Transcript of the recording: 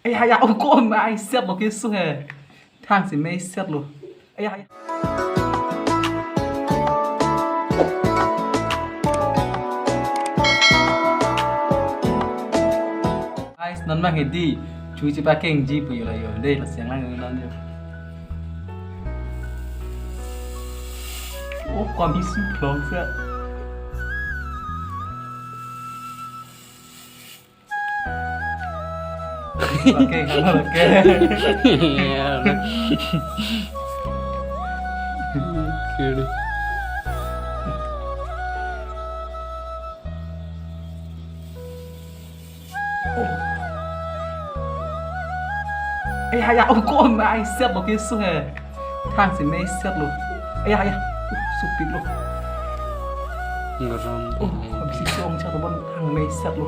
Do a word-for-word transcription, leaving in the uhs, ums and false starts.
Aya, aya, oh, ko mei set lo keso he. Thang si mei set lo. Aya, aya. Guys, non bang hedi. Chu chepakengji pu yo la yo. Dei, lasi nanglang non yo. Oh, ko mei su klong sa. Oke, kalau oke. Iya. Oke deh. Aya, aya, oh, ko mei set lo keso he. Thang si mei set lo. Aya, aya, uh, supik lo. Garam. Oh, habis itu ong char bon thang mei set lo.